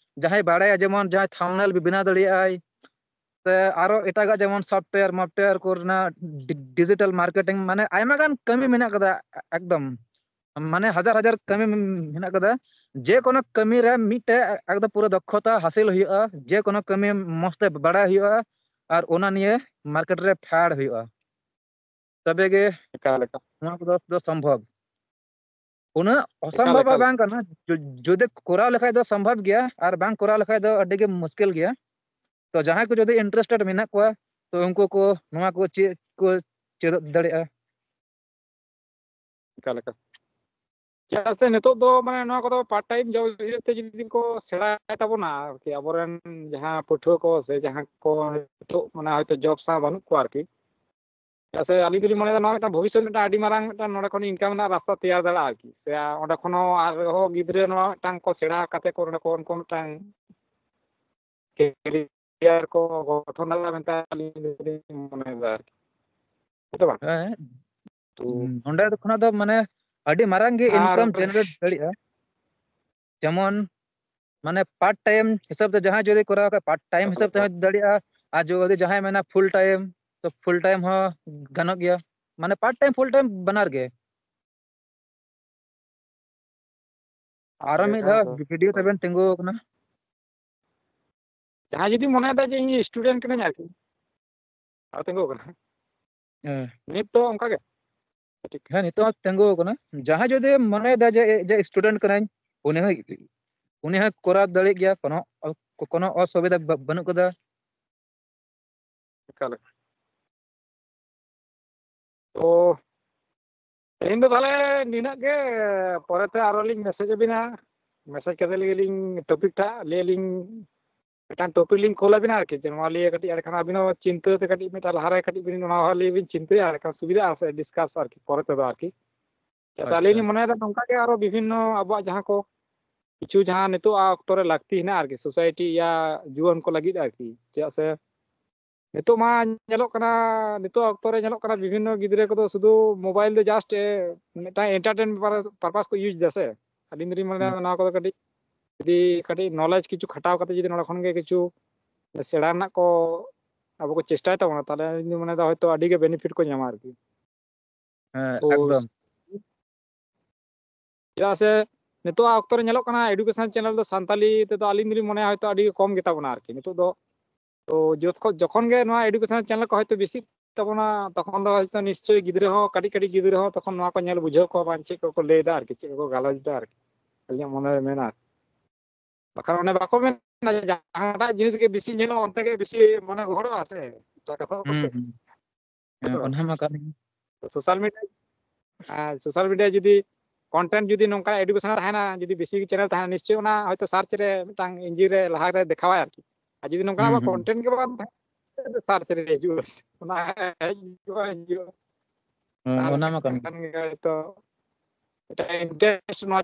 ᱡᱟᱦᱟᱸᱭ ᱵᱟᱲᱟᱭᱟ, ᱡᱮᱢᱚᱱ ᱡᱟᱦᱟᱸᱭ ᱛᱷᱟᱢᱵᱱᱮᱞ ᱵᱮᱱᱟᱣ ᱫᱟᱲᱮᱭᱟᱜᱼᱟᱭ, ᱥᱮ ᱟᱨᱚ ᱮᱴᱟᱜᱟᱜ ᱡᱮᱢᱚᱱ ᱥᱚᱯᱷᱴᱣᱮᱭᱟᱨ ᱢᱚᱯᱷᱴᱣᱮᱭᱟᱨ ᱠᱚᱨᱮᱱᱟᱜ ᱰᱤ-, ᱰᱤᱡᱤᱴᱟᱞ ᱢᱟᱨᱠᱮᱴᱤᱝ, ᱢᱟᱱᱮ ᱟᱭᱢᱟ ᱜᱟᱱ ᱠᱟᱹᱢᱤ ᱢᱮᱱᱟᱜ ᱠᱟᱫᱟ᱾ ᱮᱠᱫᱚᱢ ᱢᱟᱱᱮ ᱦᱟᱡᱟᱨ ᱦᱟᱡᱟᱨ ᱠᱟᱹᱢᱤ ᱢᱮᱱᱟᱜ ᱠᱟᱫᱟ᱾ ᱡᱮ ᱠᱳᱱᱳ ᱠᱟᱹᱢᱤ ᱨᱮ ᱢᱤᱫᱴᱮᱡ ᱮᱠᱫᱚᱢ ᱯᱩᱨᱟᱹ ᱫᱚᱠᱷᱚᱛᱟ ᱦᱟᱥᱤᱞ ᱦᱩᱭᱩᱜᱼᱟ, ᱡᱮ ᱠᱳᱱᱳ ᱠᱟᱹᱢᱤ ᱢᱚᱸᱡᱽ ᱛᱮ ᱵᱟᱲᱟᱭ ᱦᱩᱭᱩᱜᱼᱟ, ᱟᱨ ᱚᱱᱟ ᱱᱤᱭᱮ ᱢᱟᱨᱠᱮᱴ ᱨᱮ ᱯᱷᱮᱰ ᱦᱩᱭᱩᱜᱼᱟ, ᱛᱚᱵᱮ ᱜᱮ ᱮᱠᱟᱞ, ᱮᱠᱟᱞ᱾ ᱱᱚᱣᱟ ᱠᱚᱫᱚ ᱫᱚ ᱥᱚᱢᱵᱷᱚᱵ᱾ ᱩᱱᱟᱹᱜ ᱮᱠᱟᱞ, ᱚᱥᱚᱢᱵᱷᱚᱵ ᱮᱠᱟᱞ᱾ ᱵᱟᱝ ᱠᱟᱱᱟ᱾ ᱡᱩ-, ᱡᱩᱫᱤ ᱠᱚᱨᱟᱣ ᱞᱮᱠᱷᱟᱡ ᱫᱚ ᱥᱚᱢᱵᱷᱚᱵ ᱜᱮᱭᱟ, ᱟᱨ ᱵᱟᱝ ᱠᱚᱨᱟᱣ ᱞᱮᱠᱷᱟᱡ ᱫᱚ ᱟᱹᱰᱤ ᱜᱮ ᱢᱩᱥᱠᱤᱞ ᱜᱮᱭᱟ᱾ ᱛᱚ ᱡᱟᱦᱟᱸᱭ ᱠᱚ ᱡᱩᱫᱤ interested ᱢᱮᱱᱟᱜ ᱠᱚᱣᱟ, ᱛᱚ ᱩᱱᱠᱩ ᱠᱚ ᱱᱚᱣᱟ ᱠᱚ ᱪᱮᱫ ᱠᱚ ᱪᱮᱫᱚᱜ ᱫᱟᱲᱮᱭᱟᱜᱼᱟ᱾ ᱮᱠᱟᱞ, ᱮᱠᱟᱞ᱾ ᱪᱮᱫᱟᱜ ᱥᱮ ᱱᱤᱛᱚᱜ ᱫᱚ ᱢᱟᱱᱮ ᱱᱚᱣᱟ ᱠᱚᱫᱚ part time job ᱤᱭᱟᱹ ᱛᱮ ᱡᱩᱫᱤ ᱠᱚ ᱥᱮᱬᱟᱭ ᱛᱟᱵᱚᱱᱟ ᱟᱨᱠᱤ, ᱟᱵᱚᱨᱮᱱ ᱡᱟᱦᱟᱸ ᱯᱟᱹᱴᱷᱩᱣᱟᱹ ᱠᱚ ᱥᱮ ᱡᱟᱦᱟᱸ ᱠᱚ ᱱᱤᱛᱚᱜ ᱢᱟᱱᱮ ᱦᱚᱭᱛᱳ job ᱥᱟᱶ ᱵᱟᱹᱱᱩᱜ ᱠᱚᱣᱟ ᱟᱨᱠᱤ, ᱪᱮᱫᱟᱜ ᱥᱮ ᱟᱹᱞᱤᱧ ᱫᱚᱞᱤᱧ ᱢᱚᱱᱮᱭᱮᱫᱟ ᱱᱚᱣᱟ ᱢᱤᱫᱴᱟᱝ ᱵᱷᱚᱵᱤᱥᱥᱚᱛ ᱢᱤᱫᱴᱟᱝ ᱟᱹᱰᱤ ᱢᱟᱨᱟᱝ ᱢᱤᱫᱴᱟᱝ ᱱᱚᱰᱮ ᱠᱷᱚᱱ income ᱨᱮᱱᱟᱜ ᱨᱟᱥᱛᱟ ᱛᱮᱭᱟᱨ ᱫᱟᱲᱮᱭᱟᱜᱼᱟ ᱟᱨᱠᱤ, ᱥᱮ ᱚᱸᱰᱮ ᱠᱷᱚᱱ ᱦᱚᱸ ᱟᱨᱦᱚᱸ ᱜᱤᱫᱽᱨᱟᱹ ᱱᱚᱣᱟ ᱢᱤᱫᱴᱟᱝ ᱠᱚ ᱥᱮᱬᱟ ᱠᱟᱛᱮ ᱠᱚ ᱱᱚᱰᱮ ᱠᱷᱚᱱ ᱠᱚ ᱢᱤᱫᱴᱟᱝ career ᱠᱚ ᱜᱚᱴᱷᱚᱱ ᱫᱟᱲᱮᱭᱟᱜᱼᱟ ᱢᱮᱱᱛᱮ ᱟᱹᱞᱤᱧ ᱫᱚᱞᱤᱧ ᱢᱚᱱᱮᱭᱮᱫᱟ ᱟᱨᱠᱤ᱾ ᱦᱮᱸ ᱥᱮ ᱵᱟᱝ? ᱦᱮᱸ᱾ ᱛᱚ ᱦᱩᱸ, ᱚᱸᱰᱮ ᱠᱷᱚᱱᱟᱜ ᱫᱚ ᱢᱟᱱᱮ ᱟᱹᱰᱤ ᱢᱟᱨᱟᱝ ᱜᱮ ᱟᱨ income generate ᱫᱟᱲᱮᱭᱟᱜᱼᱟ᱾ ᱡᱮᱢᱚᱱ ᱢᱟᱱᱮ part time ᱦᱤᱥᱟᱹᱵ ᱛᱮ ᱡᱟᱦᱟᱸᱭ ᱡᱩᱫᱤ ᱠᱚᱨᱟᱣ ᱠᱷᱟᱡ part time ᱦᱤᱥᱟᱹᱵ ᱛᱮ ᱦᱚᱸ ᱫᱟᱲᱮᱭᱟᱜᱼᱟ, ᱟᱨ ᱡᱩᱫᱤ ᱡᱟᱦᱟᱸᱭ ᱢᱮᱱᱟ full time, ᱛᱚ full time ᱦᱚᱸ ᱜᱟᱱᱚᱜ ᱜᱮᱭᱟ, ᱢᱟᱱᱮ part time full time ᱵᱟᱱᱟᱨ ᱜᱮ᱾ ᱟᱨᱚ ᱢᱤᱫ ᱫᱷᱟᱣ video ᱛᱟᱵᱮᱱ ᱛᱤᱸᱜᱩ ᱟᱠᱟᱱᱟ᱾ ᱡᱟᱦᱟᱸᱭ ᱡᱩᱫᱤ ᱢᱚᱱᱮᱭᱮᱫᱟ ᱡᱮ ᱤᱧ student ᱠᱟᱹᱱᱟᱹᱧ ᱟᱨᱠᱤ, ᱟᱨ ᱛᱤᱸᱜᱩ ᱟᱠᱟᱱᱟ᱾ ᱦᱮᱸ᱾ ᱱᱤᱛ ᱫᱚ ᱚᱱᱠᱟ ᱜᱮ? ᱴᱷᱤᱠ᱾ ᱦᱮᱸ, ᱱᱤᱛᱚᱜ ᱦᱚᱸ ᱛᱤᱸᱜᱩ ᱟᱠᱟᱱᱟ᱾ ᱡᱟᱦᱟᱸᱭ ᱡᱩᱫᱤ ᱢᱚᱱᱮᱭᱮᱫᱟ ᱡᱮ, ᱡᱮ student ᱠᱟᱹᱱᱟᱹᱧ, ᱩᱱᱤ ᱦᱚᱸ, ᱩᱱᱤ ᱦᱚᱸᱭ ᱠᱚᱨᱟᱣ ᱫᱟᱲᱮᱭᱟᱜ ᱜᱮᱭᱟ, ᱠᱳᱱᱳ, ᱠᱳᱱᱳ ᱚᱥᱩᱵᱤᱫᱷᱟ ᱵᱟ-, ᱵᱟᱹᱱᱩᱜ ᱠᱟᱫᱟ᱾ ᱮᱠᱟᱞ᱾ ᱛᱚ, ᱛᱮᱦᱮᱧ ᱫᱚ ᱛᱟᱦᱞᱮ ᱱᱤᱱᱟᱹᱜ ᱜᱮ, ᱯᱚᱨᱮᱛᱮ ᱟᱨᱚ ᱞᱤᱧ message ᱟᱹᱵᱤᱱᱟ᱾ ᱢᱮᱥᱮᱡᱽ ᱠᱟᱛᱮ ᱞᱟᱹᱭ ᱟᱹᱞᱤᱧ ᱴᱚᱯᱤᱠ ᱴᱟᱜ ᱞᱟᱹᱭ ᱟᱹᱞᱤᱧ, ᱢᱤᱫᱴᱟᱝ ᱴᱚᱯᱤᱠ ᱞᱤᱧ ᱠᱳᱞ ᱟᱵᱤᱱᱟ ᱟᱨᱠᱤ, ᱡᱮ ᱱᱚᱣᱟ ᱞᱤᱭᱮ ᱠᱟᱹᱴᱤᱡ ᱮᱸᱰᱮᱠᱷᱟᱱ ᱟᱹᱵᱤᱱ ᱦᱚᱸ ᱪᱤᱱᱛᱟᱹ ᱛᱮ ᱠᱟᱹᱴᱤᱡ ᱢᱤᱫᱴᱟᱝ ᱞᱟᱦᱟᱨᱮ ᱠᱟᱹᱴᱤᱡ ᱵᱤᱱ ᱚᱱᱟ ᱞᱤᱭᱮ ᱵᱤᱱ ᱪᱤᱱᱛᱟᱹᱭᱟ, ᱮᱸᱰᱮᱠᱷᱟᱱ ᱥᱩᱵᱤᱫᱷᱟᱜᱼᱟ ᱥᱮ ᱰᱤᱥᱠᱟᱥ ᱟᱨᱠᱤ ᱯᱚᱨᱮ ᱛᱮᱫᱚ ᱟᱨᱠᱤ᱾ ᱪᱮᱫᱟᱜ ᱥᱮ ᱟᱹᱞᱤᱧ ᱟᱪᱪᱷᱟ᱾ ᱞᱤᱧ ᱢᱚᱱᱮᱭᱮᱫᱟ ᱱᱚᱝᱠᱟ ᱜᱮ ᱟᱨᱚ ᱵᱤᱵᱷᱤᱱᱱᱚ ᱟᱵᱚᱣᱟᱜ ᱡᱟᱦᱟᱸ ᱠᱚ ᱠᱤᱪᱷᱩ ᱡᱟᱦᱟᱸ ᱱᱤᱛᱚᱜ ᱚᱠᱛᱚ ᱨᱮ ᱞᱟᱹᱠᱛᱤ ᱦᱮᱱᱟᱜᱼᱟ ᱟᱨᱠᱤ, ᱥᱳᱥᱟᱭᱴᱤ ᱭᱟ ᱡᱩᱣᱟᱹᱱ ᱠᱚ ᱞᱟᱹᱜᱤᱫ ᱟᱨᱠᱤ, ᱪᱮᱫᱟᱜ ᱥᱮ ᱱᱤᱛᱚᱜ ᱢᱟ ᱧᱮᱞᱚᱜ ᱠᱟᱱᱟ, ᱱᱤᱛᱚᱜ ᱚᱠᱛᱚ ᱨᱮ ᱧᱮᱞᱚᱜ ᱠᱟᱱᱟ ᱵᱤᱵᱷᱤᱱᱱᱚ ᱜᱤᱫᱽᱨᱟᱹ ᱠᱚᱫᱚ ᱥᱩᱫᱷᱩ ᱢᱳᱵᱟᱭᱤᱞ ᱫᱚ ᱡᱟᱥᱴ ᱢᱤᱫᱴᱟᱝ ᱮᱱᱴᱟᱨᱴᱮᱱ ᱯᱟᱨᱯᱟᱥ ᱠᱚ ᱤᱭᱩᱡᱽ ᱮᱫᱟ ᱥᱮ᱾ ᱟᱹᱞᱤᱧ ᱫᱚᱞᱤᱧ ᱢᱚᱱᱮᱭᱟ ᱦᱩᱸ᱾ ᱱᱚᱣᱟ ᱠᱚᱫᱚ ᱠᱟᱹᱴᱤᱡ ᱡᱩᱫᱤ ᱠᱟᱹᱴᱤᱡ ᱱᱚᱞᱮᱡᱽ ᱠᱤᱪᱷᱩ ᱠᱷᱟᱴᱟᱣ ᱠᱟᱛᱮ ᱡᱩᱫᱤ ᱱᱚᱰᱮ ᱠᱷᱚᱱ ᱜᱮ ᱠᱤᱪᱷᱩ ᱥᱮᱬᱟ ᱨᱮᱱᱟᱜ ᱠᱚ ᱟᱵᱚ ᱠᱚ ᱪᱮᱥᱴᱟᱭ ᱛᱟᱵᱚᱱᱟ, ᱛᱟᱦᱚᱞᱮ ᱤᱧ ᱫᱚᱧ ᱢᱚᱱᱮᱭᱮᱫᱟ ᱦᱚᱭᱛᱳ ᱟᱹᱰᱤ ᱜᱮ ᱵᱮᱱᱤᱯᱷᱤᱴ ᱠᱚ ᱧᱟᱢᱟ ᱟᱨᱠᱤ᱾ ᱦᱮᱸ, ᱛᱚ ᱮᱠᱫᱚᱢ᱾ ᱪᱮᱫᱟᱜ ᱥᱮ ᱱᱤᱛᱚᱜ ᱚᱠᱛᱚ ᱨᱮ ᱧᱮᱞᱚᱜ ᱠᱟᱱᱟ ᱮᱰᱩᱠᱮᱥᱚᱱ ᱪᱮᱱᱮᱞ ᱫᱚ ᱥᱟᱱᱛᱟᱞᱤ ᱛᱮᱫᱚ ᱟᱹᱞᱤᱧ ᱫᱚᱞᱤᱧ ᱢᱚᱱᱮᱭᱟ ᱦᱚᱭᱛᱳ ᱟᱹᱰᱤ ᱠᱚᱢ ᱜᱮᱛᱟ ᱵᱚᱱᱟ ᱟᱨᱠᱤ ᱱᱤᱛᱚᱜ ᱫᱚ᱾ ᱛᱚ ᱡᱚᱛᱚ ᱠᱷᱚᱱ, ᱡᱚᱠᱷᱚᱱ ᱜᱮ ᱱᱚᱣᱟ ᱮᱰᱩᱠᱮᱥᱚᱱ ᱪᱮᱱᱮᱞ ᱠᱚ ᱦᱚᱭᱛᱳ ᱵᱮᱥᱤᱜ ᱛᱟᱵᱚᱱᱟ, ᱛᱚᱠᱷᱚᱱ ᱫᱚ ᱦᱚᱭᱛᱳ ᱱᱤᱥᱪᱳᱭ ᱜᱤᱫᱽᱨᱟᱹ ᱦᱚᱸ, ᱠᱟᱹᱴᱤᱡ ᱠᱟᱹᱴᱤᱡ ᱜᱤᱫᱽᱨᱟᱹ ᱦᱚᱸ ᱛᱚᱠᱷᱚᱱ ᱱᱚᱣᱟ ᱠᱚ ᱧᱮᱞ ᱵᱩᱡᱷᱟᱹᱣ ᱠᱚᱣᱟ ᱵᱟᱝ ᱪᱮᱫ ᱠᱚᱠᱚ ᱞᱟᱹᱭᱫᱟ ᱟᱨᱠᱤ, ᱪᱮᱫ ᱠᱚᱠᱚ ᱜᱟᱞᱚᱪ ᱫᱟ ᱟᱨᱠᱤ᱾ ᱟᱹᱞᱤᱧᱟᱜ ᱢᱚᱱᱮ ᱨᱮ ᱢᱮᱱᱟ᱾ ᱵᱟᱠᱷᱟᱱ ᱚᱱᱮ ᱵᱟᱠᱚ ᱢᱮᱱᱟ ᱡᱮ ᱡᱟᱦᱟᱸᱴᱟᱜ ᱡᱤᱱᱤᱥ ᱜᱮ ᱵᱮᱥᱤ ᱧᱮᱞᱚᱜᱼᱟ, ᱚᱱᱛᱮ ᱜᱮ ᱵᱮᱥᱤ ᱢᱚᱱᱮ ᱜᱚᱦᱚᱲᱚᱜᱼᱟ ᱥᱮ᱾ ᱚᱱᱠᱟ ᱠᱟᱛᱷᱟ ᱵᱟᱠᱚ ᱦᱩᱸ, ᱞᱟᱹᱭᱟ᱾ ᱦᱩᱸ᱾ ᱦᱮᱸ, ᱛᱚ ᱚᱱᱟ ᱢᱟ ᱠᱟᱱ ᱜᱮ᱾ ᱥᱳᱥᱟᱞ ᱢᱤᱰᱤᱭᱟ, ᱟᱨ ᱥᱳᱥᱟᱞ ᱢᱤᱰᱤᱭᱟ ᱡᱩᱫᱤ ᱠᱚᱱᱴᱮᱱᱴ ᱡᱩᱫᱤ ᱱᱚᱝᱠᱟ ᱮᱰᱩᱠᱮᱥᱚᱱᱟᱞ ᱛᱟᱦᱮᱱᱟ, ᱡᱩᱫᱤ ᱵᱮᱥᱤ ᱪᱮᱱᱮᱞ ᱛᱟᱦᱮᱱᱟ, ᱱᱤᱥᱪᱚᱭ ᱚᱱᱟ ᱦᱚᱭᱛᱳ ᱥᱟᱨᱪ ᱨᱮ ᱢᱤᱫᱴᱟᱝ ᱤᱧᱡᱤᱱ ᱨᱮ ᱞᱟᱦᱟ ᱨᱮ ᱫᱮᱠᱷᱟᱣᱟᱭ ᱟᱨᱠᱤ᱾ ᱟᱨ ᱡᱩᱫᱤ ᱱᱚᱝᱠᱟᱱᱟᱜ ᱦᱩᱸ, ᱟᱵᱚ ᱦᱩᱸ᱾ ᱠᱚᱱᱴᱮᱱᱴ ᱜᱮ ᱵᱟᱝ ᱛᱟᱦᱮᱱᱟ, ᱥᱟᱨᱪ ᱨᱮ ᱦᱤᱡᱩᱜᱼᱟ, ᱚᱱᱟ ᱦᱤᱡᱩᱜᱼᱟ, ᱦᱤᱡᱩᱜᱼᱟ᱾ ᱦᱮᱸ, ᱛᱟᱦᱚᱞᱮ ᱚᱱᱟ ᱢᱟ ᱠᱟᱱ ᱜᱮ᱾ ᱠᱷᱟᱱ ᱜᱮ ᱦᱚᱭᱛᱳ ᱢᱤᱫᱴᱟᱝ ᱤᱱᱴᱟᱨᱮᱥᱴ ᱱᱚᱣᱟ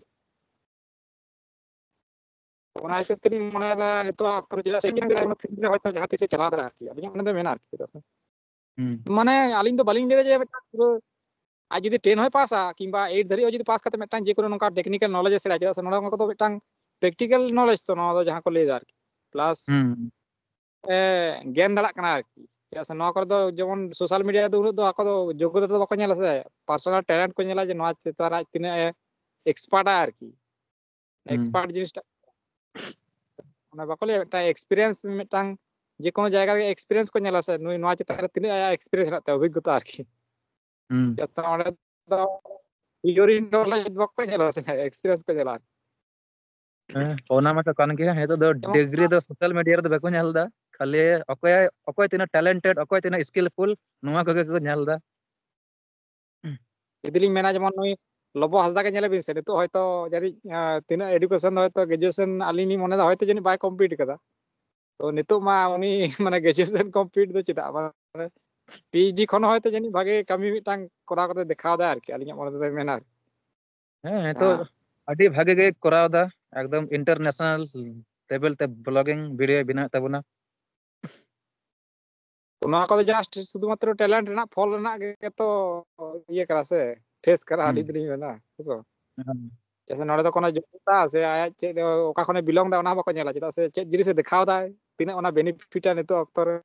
ᱚᱱᱟ ᱦᱤᱥᱟᱹᱵ ᱛᱮᱞᱤᱧ ᱢᱚᱱᱮᱭᱮᱫᱟ ᱱᱤᱛᱚᱜ ᱚᱠᱛᱚ ᱨᱮ ᱪᱮᱫᱟᱜ ᱥᱮ ᱤᱧ ᱦᱚᱸ ᱦᱚᱭᱛᱳ ᱡᱟᱦᱟᱸ ᱛᱤᱥᱮ ᱪᱟᱞᱟᱣ ᱫᱟᱲᱮᱭᱟᱜᱼᱟ ᱟᱨᱠᱤ, ᱟᱹᱞᱤᱧᱟᱜ ᱢᱚᱱᱮ ᱫᱚ ᱢᱮᱱᱟᱜᱼᱟ ᱟᱨᱠᱤ᱾ ᱪᱮᱫᱟᱜ ᱥᱮ ᱦᱩᱸ᱾ ᱢᱟᱱᱮ ᱟᱹᱞᱤᱧ ᱫᱚ ᱵᱟᱹᱞᱤᱧ ᱞᱟᱹᱭᱫᱟ ᱡᱮ ᱢᱤᱫᱴᱟᱝ ᱯᱩᱨᱟᱹ, ᱟᱡ ᱡᱩᱫᱤ ᱴᱮᱱ ᱦᱚᱸᱭ ᱯᱟᱥᱟ ᱠᱤᱝᱵᱟ ᱮᱭᱤᱴ ᱫᱷᱟᱹᱨᱤᱡ ᱦᱚᱸ ᱡᱩᱫᱤ ᱯᱟᱥ ᱠᱟᱛᱮ ᱢᱤᱫᱴᱟᱝ ᱡᱮᱠᱳᱱᱳ ᱱᱚᱝᱠᱟ ᱴᱮᱠᱱᱤᱠᱮᱞ ᱱᱚᱞᱮᱡᱽ ᱮ ᱥᱮᱬᱟᱭᱟ, ᱪᱮᱫᱟᱜ ᱥᱮ ᱱᱚᱣᱟ ᱠᱚᱫᱚ ᱢᱤᱫᱴᱟᱝ ᱯᱨᱮᱠᱴᱤᱠᱮᱞ ᱱᱚᱞᱮᱡᱽ ᱛᱚ ᱱᱚᱣᱟ ᱫᱚ ᱡᱟᱦᱟᱸ ᱠᱚ ᱞᱟᱹᱭᱫᱟ ᱟᱨᱠᱤ, ᱯᱞᱟᱥ ᱦᱩᱸ᱾ ᱮ, ᱜᱮᱱ ᱫᱟᱲᱮᱭᱟᱜ ᱠᱟᱱᱟ ᱟᱨᱠᱤ᱾ ᱪᱮᱫᱟᱜ ᱥᱮ ᱱᱚᱣᱟ ᱠᱚᱨᱮ ᱫᱚ ᱡᱮᱢᱚᱱ ᱥᱳᱥᱟᱞ ᱢᱤᱰᱤᱭᱟ ᱨᱮᱫᱚ ᱩᱱᱟᱹᱜ ᱫᱚ ᱟᱠᱚ ᱫᱚ ᱡᱳᱜᱽᱜᱚᱛᱟ ᱫᱚ ᱵᱟᱠᱚ ᱧᱮᱞᱟ ᱥᱮ, ᱯᱟᱨᱥᱳᱱᱟᱞ ᱴᱮᱞᱮᱱᱴ ᱠᱚ ᱧᱮᱞᱟ ᱡᱮ ᱱᱚᱣᱟ ᱪᱮᱛᱟᱱ ᱨᱮ ᱟᱡ ᱛᱤᱱᱟᱹᱜ ᱮ ᱮᱠᱥᱯᱟᱨᱴᱟ ᱟᱨᱠᱤ᱾ ᱦᱩᱸ᱾ ᱮᱠᱥᱯᱟᱨᱴ ᱡᱤᱱᱤᱥᱴᱟᱜ, ᱚᱱᱟ ᱵᱟᱠᱚ ᱞᱟᱹᱭᱟ ᱢᱤᱫᱴᱟᱝ ᱮᱠᱥᱯᱤᱨᱤᱭᱮᱱᱥ, ᱢᱤᱫᱴᱟᱝ ᱡᱮ ᱠᱳᱱᱳ ᱡᱟᱭᱜᱟ ᱨᱮᱜᱮ ᱮᱠᱥᱯᱤᱨᱤᱭᱮᱱᱥ ᱠᱚ ᱧᱮᱞᱟ ᱥᱮ, ᱱᱩᱭ ᱱᱚᱣᱟ ᱪᱮᱛᱟᱱ ᱨᱮ ᱛᱤᱱᱟᱹᱜ ᱟᱭᱟᱜ ᱮᱠᱥᱯᱤᱨᱤᱭᱮᱱᱥ ᱦᱮᱱᱟᱜ ᱛᱟᱭᱟ, ᱚᱵᱷᱤᱜᱽᱜᱚᱛᱟ ᱟᱨᱠᱤ᱾ ᱦᱩᱸ᱾ ᱡᱚᱛᱚ ᱚᱸᱰᱮ ᱫᱚ ᱛᱷᱤᱭᱳᱨᱤ ᱱᱚᱞᱮᱡᱽ ᱵᱟᱠᱚ ᱧᱮᱞᱟ ᱥᱮ, ᱮᱠᱥᱯᱤᱨᱤᱭᱮᱱᱥ ᱠᱚ ᱧᱮᱞᱟ᱾ ᱦᱮᱸ, ᱚᱱᱟ ᱢᱟ ᱛᱚ ᱠᱟᱱ ᱜᱮᱭᱟ᱾ ᱱᱤᱛᱚᱜ ᱫᱚ ᱡᱮᱢᱚᱱ ᱰᱤᱜᱽᱨᱤ ᱫᱚ ᱥᱳᱥᱟᱞ ᱢᱤᱰᱤᱭᱟ ᱨᱮᱫᱚ ᱵᱟᱠᱚ ᱧᱮᱞ ᱮᱫᱟ, ᱠᱷᱟᱹᱞᱤ ᱚᱠᱚᱭ, ᱚᱠᱚᱭ ᱛᱤᱱᱟᱹᱜ ᱴᱮᱞᱮᱱᱴᱮᱰ, ᱚᱠᱚᱭ ᱛᱤᱱᱟᱹᱜ ᱥᱠᱤᱞᱯᱷᱩᱞ, ᱱᱚᱣᱟ ᱠᱚᱜᱮ ᱠᱚ ᱧᱮᱞ ᱮᱫᱟ᱾ ᱡᱩᱫᱤ ᱞᱤᱧ ᱢᱮᱱᱟ ᱡᱮᱢᱚᱱ ᱱᱩᱭ ᱞᱚᱵᱚ ᱦᱟᱸᱥᱫᱟ ᱜᱮ ᱧᱮᱞᱮ ᱵᱤᱱ ᱥᱮ, ᱱᱤᱛᱚᱜ ᱦᱚᱭᱛᱳ ᱡᱟᱹᱱᱤᱡ ᱛᱤᱱᱟᱹᱜ ᱮᱰᱩᱠᱮᱥᱚᱱ ᱫᱚ ᱦᱚᱭᱛᱳ ᱜᱨᱮᱡᱩᱭᱮᱥᱚᱱ ᱟᱹᱞᱤᱧ ᱞᱤᱧ ᱢᱚᱱᱮ ᱫᱟ ᱦᱚᱭᱛᱳ ᱡᱟᱹᱱᱤᱡ ᱵᱟᱭ ᱠᱚᱢᱯᱞᱤᱴ ᱠᱟᱫᱟ᱾ ᱛᱚ ᱱᱤᱛᱚᱜ ᱢᱟ ᱩᱱᱤ ᱢᱟᱱᱮ ᱜᱨᱮᱡᱩᱭᱮᱥᱚᱱ ᱠᱚᱢᱯᱞᱤᱴ ᱫᱚ ᱪᱮᱫᱟᱜ ᱢᱟᱱᱮ ᱯᱤ ᱮᱭᱤᱪ ᱰᱤ ᱠᱷᱚᱱ ᱦᱚᱸ ᱦᱚᱭᱛᱳ ᱡᱟᱹᱱᱤᱡ ᱵᱷᱟᱜᱮ ᱠᱟᱹᱢᱤ ᱢᱤᱫᱴᱟᱝ ᱠᱚᱨᱟᱣ ᱠᱟᱛᱮ ᱫᱮᱠᱷᱟᱣ ᱫᱟᱭ ᱟᱨᱠᱤ, ᱟᱹᱞᱤᱧᱟᱜ ᱢᱚᱱᱮ ᱛᱮᱫᱚᱭ ᱢᱮᱱᱟ ᱟᱨᱠᱤ᱾ ᱦᱮᱸ, ᱱᱤᱛᱚᱜ ᱟᱹᱰᱤ ᱵᱷᱟᱜᱮ ᱜᱮ ᱠᱚᱨᱟᱣ ᱫᱟ, ᱮᱠᱫᱚᱢ ᱤᱱᱴᱟᱨᱱᱮᱥᱱᱟᱞ ᱞᱮᱵᱮᱞ ᱛᱮ ᱵᱞᱚᱜᱤᱝ ᱵᱷᱤᱰᱤᱭᱳ ᱵᱮᱱᱟᱣᱮᱫ ᱛᱟᱵᱚᱱᱟ᱾ ᱛᱚ ᱱᱚᱣᱟ ᱠᱚᱫᱚ ᱡᱟᱥᱴ ᱥᱩᱫᱷᱩᱢᱟᱛᱨᱚ ᱴᱮᱞᱮᱱᱴ ᱨᱮᱱᱟᱜ ᱯᱷᱚᱞ ᱨᱮᱱᱟᱜ ᱜᱮ ᱛᱚ ᱤᱭᱟᱹ ᱠᱟᱱᱟ ᱥᱮ, ᱯᱷᱮᱥ ᱠᱟᱱᱟ, ᱟᱹᱞᱤᱧ ᱫᱚᱞᱤᱧ ᱢᱮᱱᱟ᱾ ᱦᱮᱸ ᱥᱮ ᱵᱟᱝ? ᱪᱮᱫᱟᱜ ᱥᱮ ᱱᱚᱰᱮ ᱫᱚ ᱠᱳᱱᱳ ᱡᱳᱜᱽᱭᱚᱛᱟ ᱥᱮ ᱟᱭᱟᱜ ᱪᱮᱫ ᱚᱠᱟ ᱠᱷᱚᱱᱮ ᱵᱤᱞᱚᱝ ᱫᱟ ᱚᱱᱟ ᱦᱚᱸ ᱵᱟᱠᱚ ᱧᱮᱞᱟ, ᱪᱮᱫᱟᱜ ᱥᱮ ᱪᱮᱫ ᱡᱤᱱᱤᱥᱮ ᱫᱮᱠᱷᱟᱣ ᱫᱟᱭ, ᱛᱤᱱᱟᱹᱜ ᱚᱱᱟ ᱵᱮᱱᱤᱯᱷᱤᱴᱟ ᱱᱤᱛᱚᱜ ᱚᱠᱛᱚ ᱨᱮ,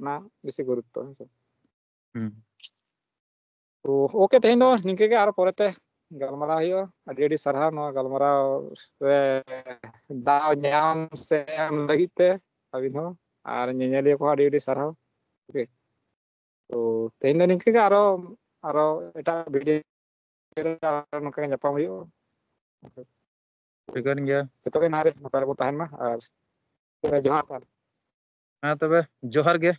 ᱚᱱᱟ ᱵᱮᱥᱤ ᱜᱩᱨᱩᱛᱛᱚ᱾ ᱦᱮᱸ ᱥᱮ? ᱦᱩᱸ᱾ ᱛᱚ ᱳᱠᱮ, ᱛᱮᱦᱮᱧ ᱫᱚ ᱱᱤᱝᱠᱟᱹ ᱜᱮ, ᱟᱨᱚ ᱯᱚᱨᱮᱛᱮ ᱜᱟᱞᱢᱟᱨᱟᱣ ᱦᱩᱭᱩᱜᱼᱟ᱾ ᱟᱹᱰᱤ ᱟᱹᱰᱤ ᱥᱟᱨᱦᱟᱣ ᱱᱚᱣᱟ ᱜᱟᱞᱢᱟᱨᱟᱣ ᱨᱮ ᱫᱟᱣ ᱧᱟᱢ ᱥᱮ ᱮᱢ ᱞᱟᱹᱜᱤᱫ ᱛᱮ ᱟᱹᱵᱤᱱ ᱦᱚᱸ, ᱟᱨ ᱧᱮᱧᱮᱞᱤᱭᱟᱹ ᱠᱚᱦᱚᱸ ᱟᱹᱰᱤ ᱟᱹᱰᱤ ᱥᱟᱨᱦᱟᱣ᱾ ᱳᱠᱮ, ᱛᱚ ᱛᱮᱦᱮᱧ ᱫᱚ ᱱᱤᱝᱠᱟᱹ ᱜᱮ, ᱟᱨᱚ ᱟᱨᱚ ᱮᱴᱟᱜ ᱵᱷᱤᱰᱤᱭᱳ ᱨᱮ ᱟᱨᱚ ᱱᱚᱝᱠᱟ ᱜᱮ ᱧᱟᱯᱟᱢ ᱦᱩᱭᱩᱜᱼᱟ᱾ ᱴᱷᱤᱠᱟᱹᱱ ᱜᱮᱭᱟ᱾ ᱡᱚᱛᱚ ᱜᱮ ᱱᱟᱯᱟᱭ ᱨᱮᱵᱚ ᱛᱟᱦᱮᱱ ᱢᱟ, ᱟᱨ ᱡᱚᱦᱟᱨ᱾ ᱦᱮᱸ ᱛᱚᱵᱮ ᱡᱚᱦᱟᱨ ᱜᱮ᱾